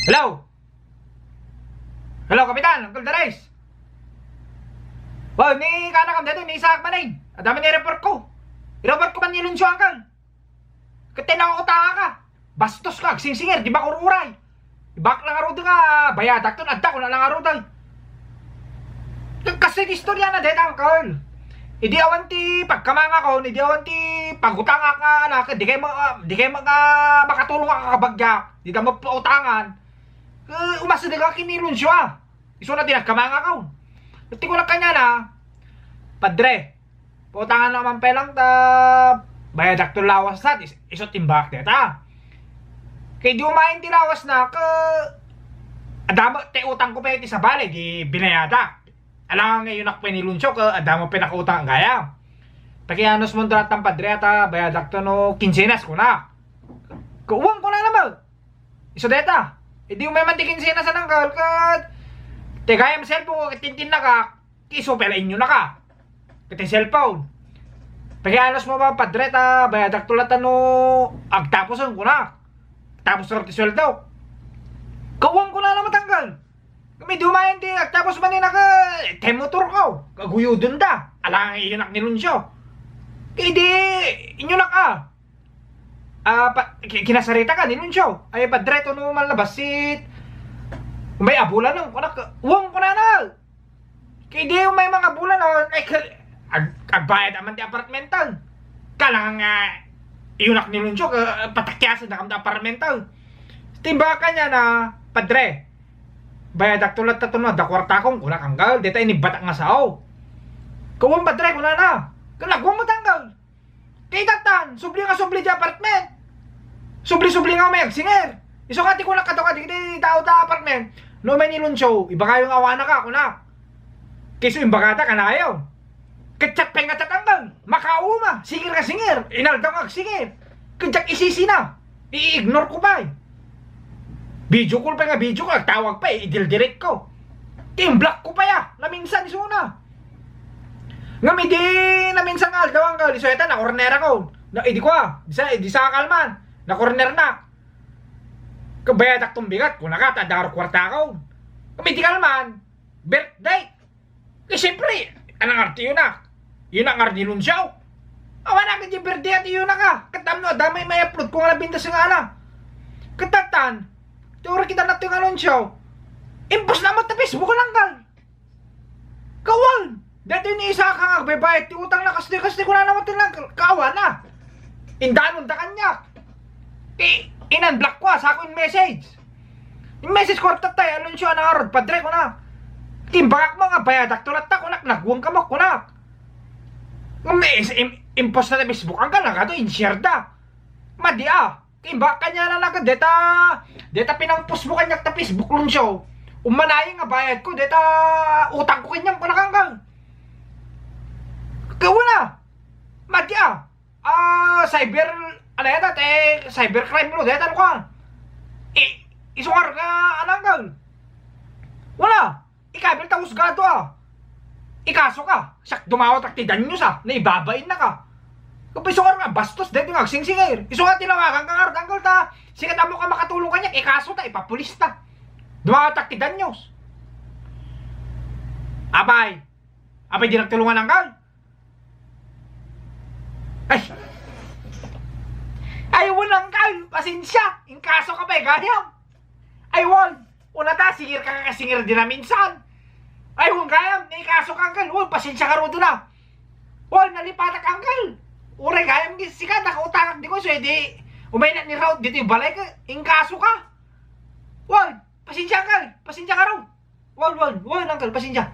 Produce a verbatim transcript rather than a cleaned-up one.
Hello? Hello, Kapitan, Uncle Dares. Wow, ni kanakam dito, ni Isaac Maneng. Adda man ni report ko. I-report ko man ni Luncio, Uncle. Ket nakakutanga ka. Bastos ka, agsingsingir, di ba, kururay? Ibak lang arud nga, bayadak ton, adda ko na lang arud, ay. Kasi ti istorya na deta, Uncle. Idi awan ti pagkamangakon, idi awan ti pagutangak nga anak, di kay ma-, di kay maka-, makatulong a kabagyak, di ta mapautangan. Eh, umasideg ka ken ni Luncio, a. Isu na ti nagkamangakon. Ket ti kunak kaniana, Padre, pautangan na man pay lang ta bayadak ton lawas na, is-, isu ti imbagak deta. Ket idi umayen ti lawas na, ket adda met ti utang ko pay ti sabali, di binayadak. Alangan nga iyunak pay ni Luncio, ket adda met pay nakautang gayam. Pakianus mo lattan, Padre, ta bayadak ton kinsenas, kuna. Ket wen, kunana met. Isu deta. Idi umay man ti kinsenas, Uncle, ket ti gayam cellphone ko, ket tintinnakak, ket isu pay la inyunaka. Ket ti cellphone. Pakianus mo man, Padre, ta bayadak ton lattan no agtapusen, kuna. Tapos ti sueldo. Ket wen, kunana met, Uncle. Ngem idi umayen ti agtapos man ni naka, ti motor ko, aguyuden da. Alangan nga iyunak ni Luncio. Ket idi inyunak, a. A, pa-, ki-, kinasarita ka ni Luncio. Ay, Padre, ton no malabas it umay a bulan, no? Kunak, wen, kunana. Ket idi umay nga bulan, no? Ay, ka-, ag-, agbayad man ti apartment, a. Kalangan nga iyunak ni Luncio, ka-, patakiasen da kam ti apartment, a. Ti imbagak kaniana, Padre, bayadak ton latta ton adda kuartakon, kunak, Uncle, deta inibbatak nga sao. Ket wen, Padre, kunana. Ket nagwan met, Uncle. Ket ita tan, subli nga subli ti apartment. Subli-subli nga umay agsingir. Isu nga ti kunak kado kadi, kadi tao ta apartment. No umay ni Luncio, ibagayo nga awanaka, kunak. Ket isu imbagada, kanayon. Ket chat pay nga chat, Uncle. Makauma, singir nga singir, inaldaw nga agsingir. Ket diak isisina, i-ignore ko pay. Video call pay nga video call, agtawag pay, idildirek ko. Ket imblock ko pay, a, naminsan isuna. Ngem idi naminsan nga aldaw, Uncle, isu ita, nakornerakon. Na, idi kua, di sa, di sa kalman, nakornernak. Ket bayadak ton bigat, kunaka, ta adda kuartakon. Ngem idi kalman, birthday. Ket siempre, anak ngarud ti iyunak. Iyunak ngarud ni Luncio. Awanak iti birthday ti iyunak, a. Ket tapno adda may, may upload ko nga nabintas nga ala. Ket tattan, ti uray kita natto nga Luncio. Impostna met ta Facebook, Uncle. Ket wen, daytoy ni Isaac nga agbaybayad ti utangna, kastoy, kastoy kunana met ti lang, kawana. Indanon da kaniak. Ti, in-unblock ko, a, sako in-message. In-message ko, "Tatay, Aloncio, ania ngarud, Padre?" kuna. Ti imbagak met nga bayadak to latta, kunak, "Nagwan ka met," kunak. Ngem, is-, im-, impostna ti Facebook, anggan nagado, in-share da. Madi, a. Ti imbagak kaniana nga, deta, deta pinang-post mo kaniak ta Facebook, Aloncio. Ummanayeng nga bayad ko, deta utang ko kaniam, kunak, anggan. Kawana. Madi, a. Ah, cyber, ano yata, te, cybercrime no, deta, ano ka? I-, isungar ka, ananggal. Wala. Ikabil ta husgado, a. Ikaso ka. Siak dumawat ak ti danyos, a. Naibabain na ka. Kapag isungar nga, bastos, deti nga agsingsingir. Isungar ti lawagan ka, ngarud, anggal ta. Sikat amo ka makatulong kaniak, ikaso ta, ipapulis ta. Dumawat ak ti danyos. Abay. Abay, di nagtulungan, anggal. Ay. Ay, wen, anggal. Pasensia. Inkaso ka pay gayam. Ay, wen. Una ta, singir ka nga singir di naminsan. Ay, wen, gayam. Naikaso ka, anggal. Wen, pasensia ka rudon, a. Wen, nalipatak, anggal. Uray gayam, sika, nakautangak di ko, so, di, umaynak ni Raut, dito yung balay ka, inkaso ka. Wen, pasensia, anggal. Pasensia ka raw. Wen, wen, wen, anggal, pasensia.